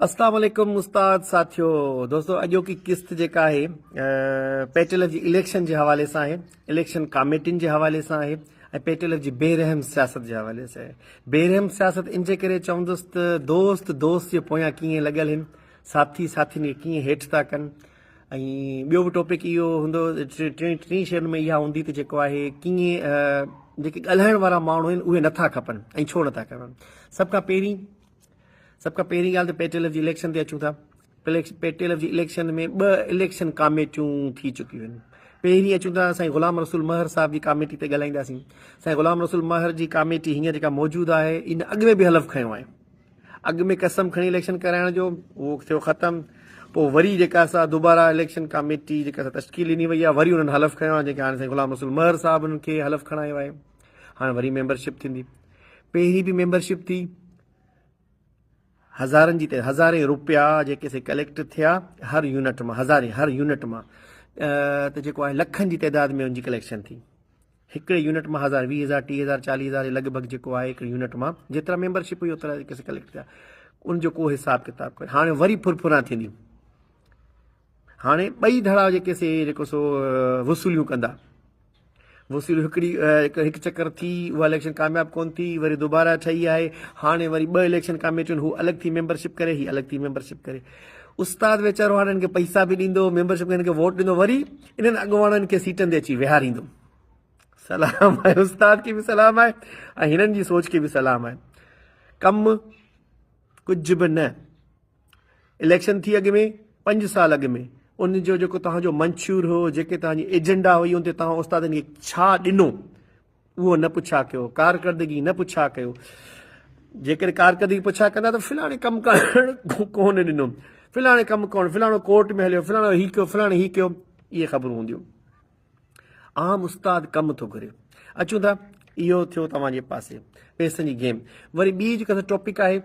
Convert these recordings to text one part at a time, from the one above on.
اسلام عليڪم استاد ساٿيو دوستو اڄوڪي قسط جيڪا آهي پيٽل جي اليڪشن جي حوالي سان آهي اليڪشن ڪاميٽين جي حوالي سان آهي ۽ پيٽل جي بي رحم سياست جي حوالي سان آهي بي رحم سياست ان جي ڪري چوندس ته دوست دوست جي پويان ڪيئن لڳل آهن ساٿي ساٿين کي ڪيئن هيٺ ٿا ڪن ۽ ٻيو به ٽاپڪ اهو هوندو ٽين ٽين شين ۾ اها هوندي ته جيڪو آهي ڪيئن جيڪي ڳالهائڻ وارا ماڻهو آهن اهي نٿا کپن ۽ ڇو نٿا کپن سڀ کان پهرين سڀ کان پهرين ڳالهه ته پي ٽي ايل جي اليڪشن تي اچون ٿا پي ٽي ايل جي اليڪشن ۾ ٻه اليڪشن ڪاميٽيون ٿي چڪيون آهن پهرين اچون ٿا سائين غلام رسول مهر صاحب جي ڪاميٽي تي ڳالهائينداسين سائين غلام رسول مهر جي ڪاميٽي هينئر جيڪا موجود آهي ان اڳ ۾ به حلف کنيو آهي اڳ ۾ قسم کڻي اليڪشن ڪرائڻ جو اهو ٿيو ختم پوء وري جيڪا سا دوباره اليڪشن ڪاميٽي جيڪا سا تشڪيل ڏني وئي آهي وري انهن حلف کنيو آهي جيڪا هاڻي سائين غلام رسول مهر صاحب انهن کي حلف کڻايو آهي هاڻي وري ميمبرشپ ٿيندي پهرين به ميمبرشپ ٿي هزارن جي هزارين روپيا جيڪي سي ڪليڪٽ ٿيا هر يونٽ مان هزارين هر يونٽ مان ته جيڪو آهي لکن جي تعداد ۾ ان جي ڪليڪشن ٿي هڪڙي يونٽ مان هزار 20 هزار 30 هزار 40 هزار لڳ ڀڳ جيڪو آهي هڪڙي يونٽ مان جيترا ميمبرشپ هئي اوترا جيڪي سي ڪليڪٽ ٿيا ان جو ڪو حساب ڪتاب ڪونهي هاڻي وري ڦرڦران ٿيندي هاڻي ٻئي ڌڙا جيڪي سي جيڪو سو وصوليون ڪندا وصوليون هڪڙي هڪ چڪر ٿي اها اليڪشن ڪامياب ڪون ٿي وري دوباره ٺهي آهي هاڻي وري ٻه اليڪشن ڪاميٽيون هو الڳ ٿي ميمبرشپ ڪري هي الڳ ٿي ميمبرشپ ڪري استاد ويچارو هاڻي هن کي پئسا به ڏيندو ميمبرشپ هن کي ووٽ ڏيندو وري انهن اڳواڻن کي سيٽن تي اچي ويهاريندو سلام آهي استاد کي به سلام آهي ۽ هنن جي سوچ کي به سلام آهي ڪم ڪجهه به نه اليڪشن ٿي اڳ ۾ پنج سال اڳ ۾ ان جو جيڪو توهان جو منشور هو جيڪي توهان جي ايجنڊا هئي ان تي توهان استادن کي ڇا ڏنو اهو نه پڇا ڪيو ڪارڪردگي نه پڇا ڪيو جيڪڏهن ڪارڪردگي پڇا ڪندا ته فلاڻي ڪم ڪرڻ ڪونه ڏنو فلاڻي ڪم ڪونه فلاڻو ڪورٽ ۾ هليو فلاڻو هي ڪيو فلاڻي هي ڪيو اهي خبرون هونديون عام استاد ڪم ٿو گهري اچون ٿا اهو ٿيو توهان جي پاسي پئسن جي گيم وري ٻي جيڪا ٽاپڪ آهي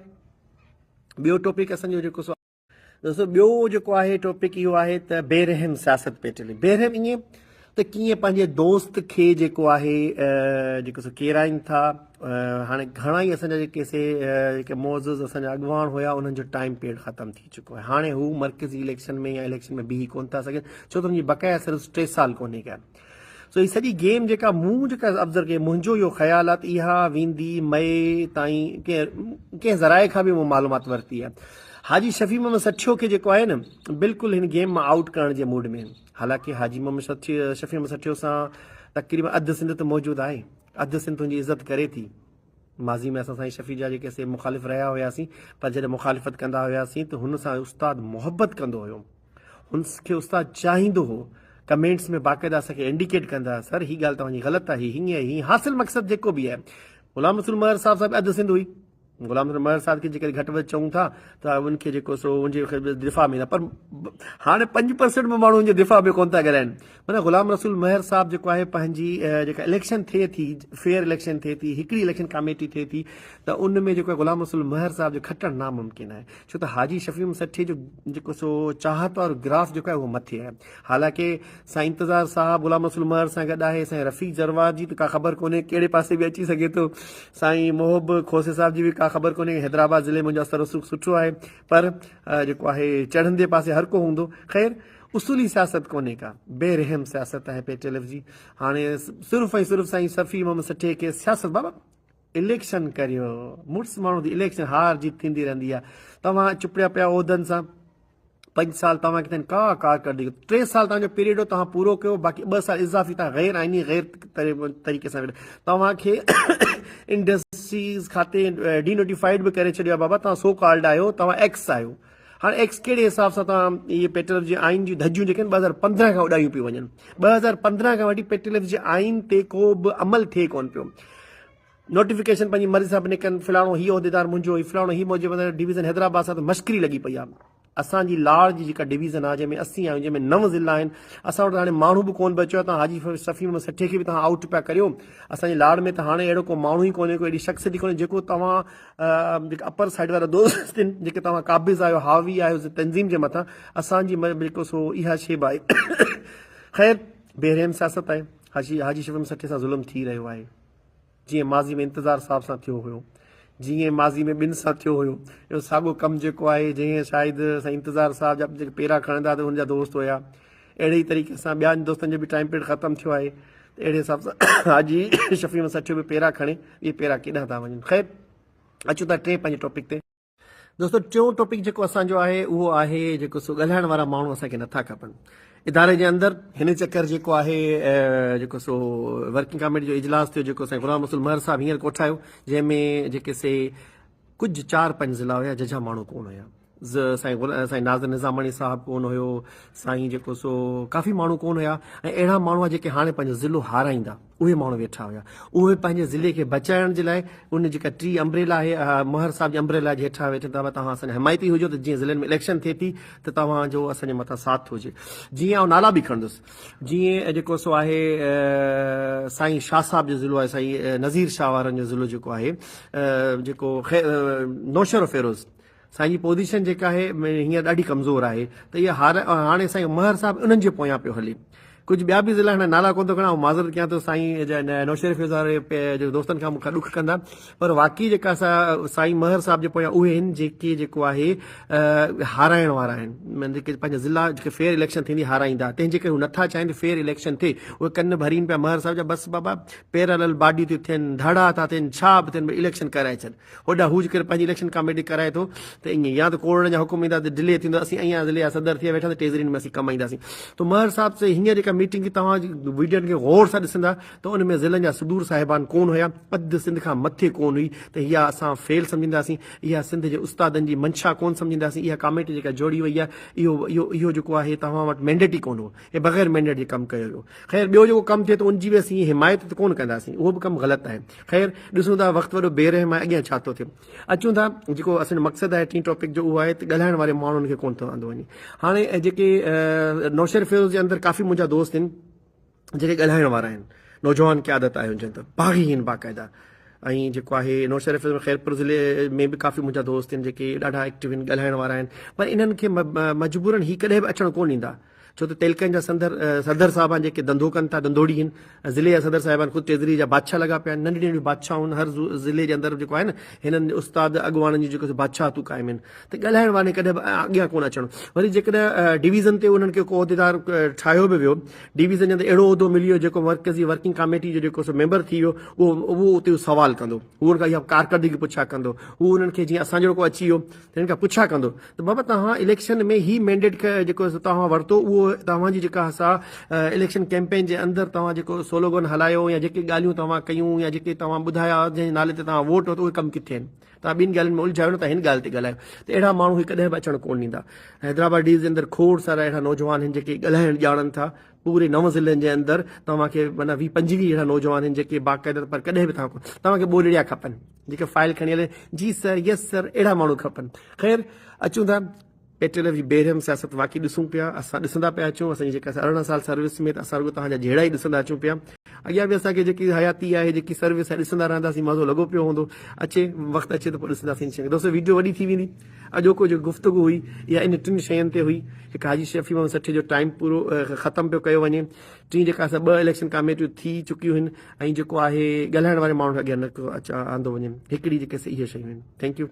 ٻيو ٽاپڪ اسان جو جيڪو سو دوستو ٻيو جيڪو آهي ٽاپڪ اهو آهي ته بي رحم سياست پئي چلي بي رحم ائين ته ڪيئن پنهنجي دوست کي جيڪو آهي جيڪو سو ڪيرائين ٿا هاڻي گهڻا ئي اسان جا جيڪي سي جيڪي معزز اسان جا اڳواڻ هيا انهن جو ٽائيم پيريڊ ختم ٿي چڪو آهي هاڻي هو مرڪزي اليڪشن ۾ يا اليڪشن ۾ بيهي ڪون ٿا سگهن ڇو ته ان جي بقايا صرف ٽي سال ڪونهي ڪا سو هي سڄي گيم جيڪا مون جيڪا آبزرو ڪئي منهنجو اهو خيال آهي ته اها ويندي مئي تائين ڪنهن ڪنهن ذرائع کان به مون معلومات ورتي آهي حاجي شفيع محمد سٺيو کي جيڪو آهي نه بلڪل هن گيم مان آئوٽ ڪرڻ جي موڊ ۾ حالانڪه حاجي محمد سٺيو شفيع محمد سٺيو سان تقريبن اڌ سنڌ ته موجود آهي اڌ سنڌ تنهنجي عزت ڪري ٿي ماضي ۾ اسان سائين شفيع جا جيڪي سي مخالف رهيا هياسين پر جڏهن مخالفت ڪندا هياسين ته هن سان استاد محبت ڪندو هيو هن کي استاد چاهيندو هو ڪمينٽس ۾ باقاعده اسان کي انڊيڪيٽ ڪندا هيا سر هي ڳالهه توهان جي غلط آهي هيئن آهي هيئن حاصل مقصد جيڪو به آهي غلام رسول مهر صاحب صاحب اڌ سنڌ هئي غلام رسول مهر صاحب کي جيڪڏهن گهٽ وڌ چئون ٿا ته ان کي جيڪو سو ان جي دفاع ۾ نه پر هاڻي 5% به ماڻهو ان جي دفاع ۾ ڪون ٿا ڳالهائن معنيٰ غلام رسول مهر صاحب جيڪو آهي پنهنجي جيڪا اليڪشن ٿئي ٿي فيئر اليڪشن ٿئي ٿي هڪڙي اليڪشن ڪاميٽي ٿئي ٿي ته ان ۾ جيڪو غلام رسول مهر صاحب جو کٽڻ ناممڪن آهي ڇو ته حاجي شفيع محمد سٺي جو جيڪو سو چاهت وارو گراف جيڪو آهي اهو مٿي آهي حالانڪه سائين انتظار صاحب غلام رسول مهر سان گڏ آهي سائين رفيق جروار جي ته ڪا خبر ڪونهي ڪهڙي پاسي به اچي سگهي ٿو سائين محب کوسي صاحب جي به ڪا خبر ڪونهي حيدرآباد ضلعي منهنجو اثر رسوخ سٺو آهي پر جيڪو آهي چڙهندي پاسي هر ڪو هوندو خير اصولي سياست ڪونهي ڪا بي رحم سياست آهي پي ٽي ايل ايف جي هاڻي صرف ۽ صرف سائين صفي محمد سٺي کي سياست بابا اليڪشن ڪريو مڙس ماڻهو ٿي اليڪشن هار جيت ٿيندي رهندي آهي توهان چپڙيا پيا عهدن سان پنج سال توهان کي ڪا ڪارڪردگي ٽي سال توهان جو پيريڊ هو توهان پورو ڪيو باقي ٻه سال اضافي توهان غير آئيني غير طريقي سان توهان کي انڊسٽريز کاتي ڊي نوٽيفائيڊ به ڪري ڇڏيو آهي بابا توهان سو ڪالڊ آهيو توهان ايڪس آهيو هاڻي ايڪس ڪهڙي حساب سان توهان اهي پيٽرل جي آئين جون ڌڄيون جيڪي آهن 2015 کان اڏايون پيون وڃن 2015 کان وٺي پيٽرل جي آئين تي ڪو به عمل ٿئي ڪون پيو نوٽيفڪيشن پنهنجي مرضي سان پني ڪن فلاڻو هي عهديدار منهنجو هي فلاڻو هي موجب ڊويزن حيدرآباد سان ته مشڪري لڳي پئي آهي اسان جي لاڙ جي جيڪا ڊويزن آهي جنهن ۾ اسين آهيون جنهن ۾ نو ضلع آهن اسان وٽ هاڻي ماڻهو به ڪون بچيو آهي توهان حاجي شفيع محمد سٺي کي به توهان آئوٽ پيا ڪريو اسان جي لاڙ ۾ ته هاڻي اهڙو ڪو ماڻهو ئي ڪونهي ڪو اهڙي شخصيت ئي ڪونهي جيڪو توهان جيڪي اپر سائيڊ وارا دوست آهن جيڪي توهان قابض آهيو حاوي آهيو تنظيم جي مٿان اسان جي جيڪو سو اها شي به آهي خير بي رحم سياست آهي حاجي حاجي شفيع سٺي سان ظلم ٿي رهيو آهي جيئن ماضي ۾ انتظار صاحب سان ٿيو هيو جيئن ماضي ۾ ٻن سان ٿيو هيو اهو ساڳو ڪم جيڪو آهي جيئن شايد سائين انتظار صاحب جا جيڪي پيرا کڻندا ته ان جا دوست هيا اهڙي ئي طريقي سان ٻين دوستن جو به ٽائيم پيريڊ ختم ٿيو آهي ته اهڙي حساب سان حاجي شفيع محمد سٺيو به پيرا کڻي اهي پيرا ڪيڏانهن ٿا وڃن. خير اچون ٿا ٽئين پنهنجي ٽاپڪ تي. دوستو ٽيون ٽاپڪ جيڪو اسان جو آهي اهو آهي جيڪو سو ڳالهائڻ وارا ماڻهو اسان کي نٿا کپن اداري جي اندر هن چڪر جيڪو آهي جيڪو سو ورڪنگ ڪاميٽي جو اجلاس ٿيو جيڪو سائين غلام رسول مهر صاحب هينئر ڪوٺايو جنهن ۾ جيڪي سي ڪجهه چار پنج ضلع هيا ججها ماڻهو ڪون هيا سائين سائين ناظر نظاماڻي صاحب ڪون هيو سائين جيڪو سو ڪافي ماڻهو ڪون هيا ۽ اهڙا ماڻهو جيڪي هاڻي پنهنجو ضلعو هارائيندا اهي ماڻهو ويٺا هيا اهي پنهنجي ضلعي کي بچائڻ جي لاء ان جيڪا ٽي امبريلا آهي مهر صاحب جي امبريلا جي هيٺان ويٺا ته توهان اسان جا حمايتي هجو ته جيئن ضلعن ۾ اليڪشن ٿئي ٿي ته توهان جو اسان جي مٿان ساٿ هجي جيئن آئون نالا به کڻندس جيئن جيڪو سو آهي سائين شاهه صاحب جو ضلعو آهي سائين نذير شاهه وارن جو ضلعو جيڪو آهي جيڪو نوشهرو فيروز سائين جي پوزيشن جيڪا آهي هينئر ڏاڍي ڪمزور آهي ته اها هار هاڻي سائين مهر صاحب انهن جي پويان پيو هلي ڪجهه ٻيا به ضلع هاڻي نالا ڪونه ٿو کڻان آئون معذرت ڪيان ٿو سائين نوشهري فيروز واري جي دوستن کان مون کان ڏک ڪندا پر واقعي جيڪا سا سائين مهر صاحب جي پويان اهي آهن جيڪي جيڪو آهي هارائڻ وارا آهن معنيٰ جيڪي پنهنجا ضلع جيڪي فيئر اليڪشن ٿيندي هارائيندا تنهن جي ڪري هو نٿا چاهين ته فيئر اليڪشن ٿئي اهي ڪن ڀرين پيا مهر صاحب جا بس بابا پيرالل باڊيون ٿيون ٿين ڌڙا ٿا ٿين ڇا به ٿين اليڪشن ڪرائي ڇڏ هوڏانهن هو جيڪڏهن پنهنجي اليڪشن ڪاميٽي ڪرائي ٿو ته ائين يا ته ڪورڙن جا حڪم ايندا ته ڊلي ٿيندو اسين ائين ضلعي جا صدر ٿي ويٺا ته ٽيزرين ۾ اسين ڪم اينداسين ته مهر صاحب سي هينئر جيڪا ميٽنگ ٿي توهان ويڊيون کي غور سان ڏسندا ته ان ۾ ضلعن جا صدور صاحبان ڪون هيا اڌ سنڌ کان مٿي ڪون هئي ته اها اسان فيل سمجهنداسين اها سنڌ جي استادن جي منشا ڪون سمجهنداسين اها ڪاميٽي جيڪا جوڙي وئي آهي اهو اهو اهو جيڪو آهي توهان وٽ مينڊيٽ ئي ڪون هو ۽ بغير مينڊيٽ جي ڪم ڪيو ويو. خير ٻيو جيڪو ڪم ٿئي ٿو ان جي به اسين حمايت ته ڪونه ڪنداسين اهو به ڪم غلط آهي. خير ڏسون ٿا وقت وڏو بي رحم آهي اڳيان ڇا ٿو ٿئي. اچون ٿا جيڪو اسان جو مقصد آهي ٽين ٽاپڪ جو اهو آهي ته ڳالهائڻ واري ماڻهن کي ڪونه ٿو آندو وڃي. هاڻي جيڪي نوشهري فيروز جي اندر ڪافي منهنجا دوست آهن جيڪي ڳالهائڻ وارا آهن نوجوان قيادت آهي انهن ته باغي آهن باقاعده ۽ جيڪو آهي نوشهري ۾ خيرپور ضلعي ۾ به ڪافي منهنجا دوست آهن جيڪي ڏاڍا ايڪٽو آهن ڳالهائڻ وارا آهن پر انهن کي مجبورن هي ڪڏهن به اچڻ ڪونه ڏيندا ڇو ته تعلقن جا صدر صدر صاحبان جيڪي ڌنڌو ڪن ٿا ڌنڌوڙي آهن ضلعي جا صدر صاحبان خود ٽيزري جا بادشاهه لڳا پيا آهن ننڍڙيون ننڍڙيون بادشاهون هر ضلعي جي اندر جيڪو آهي نه هنن استاد اڳواڻن جون جيڪو بادشاهتون قائم آهن ته ڳالهائڻ وارن ڪڏهن به اڳيان ڪونه اچڻ وري جيڪڏهن ڊويزن تي انهن کي ڪو عهديدار ٺاهيو به ويو ڊويزن جي اندر اهڙو عهدو ملي ويو جيڪو مرڪزي ورڪنگ ڪاميٽي جو جيڪو سو ميمبر ٿي ويو اهو اهو اتي سوال ڪندو هو ان کان اها ڪارڪردگي پڇا ڪندو هو انهن کي جيئن اسان جهڙو ڪو اچي ويو ته هن کان پڇا ڪندو ته بابا توهان اليڪشن ۾ هي مينڊيٽ جيڪو توهان ورتو اهو توهان جي جيڪا سا اليڪشن ڪيمپين جي اندر توهان جيڪو سلوگن هلايو يا جيڪي ڳالهيون توهان ڪيون يا جيڪي توهان ٻڌايا جنهن نالي تي توهان ووٽ ورتو اهي ڪم ڪٿي آهن توهان ٻين ڳالهين ۾ الجهايو نه توهان هن ڳالهه تي ڳالهايو ته اهڙا ماڻهو هي ڪڏهن به اچڻ ڪونه ڏيندا حيدرآباد ڊيز جي اندر کوڙ سارا اهڙا نوجوان آهن جيڪي ڳالهائڻ ڄاڻن ٿا پوري نو ضلعن جي اندر توهان کي معنيٰ 20 25 اهڙا نوجوان آهن جيڪي باقاعده پر ڪڏهن به توهان توهان کي ٻولڙيا کپن جيڪي فائل کڻي هلي جي سر يس سر اهڙا ماڻهو کپن خير اچون ٿا پيٽرول جي بيرحم سياست واقعي ڏسون پيا اسان ڏسندا پيا اچون اسان جي جيڪا 18 سال سروس ۾ ته اسان رڳو توهان جا جهيڙا ئي ڏسندا اچون پيا اڳيان به اسان کي جيڪي حياتي آهي جيڪي سروس آهي ڏسندا رهنداسين مزو لڳو پيو هوندو اچي وقت اچي ته پوء ڏسنداسين شين کي دوستو ويڊيو وڏي ٿي ويندي اڄوڪو جيڪو گفتگو هئي اها ان ٽن شين تي هئي هڪ حاجي شفيع محمد سٺي جو ٽائيم پورو ختم پيو ڪيو وڃي ٽين جيڪا اسان ٻه اليڪشن ڪاميٽيون ٿي چڪيون آهن ۽ جيڪو آهي ڳالهائڻ واري ماڻهن کي اڳيان نه آندو وڃي هڪڙي جيڪي سي اهي شيون آهن thank you.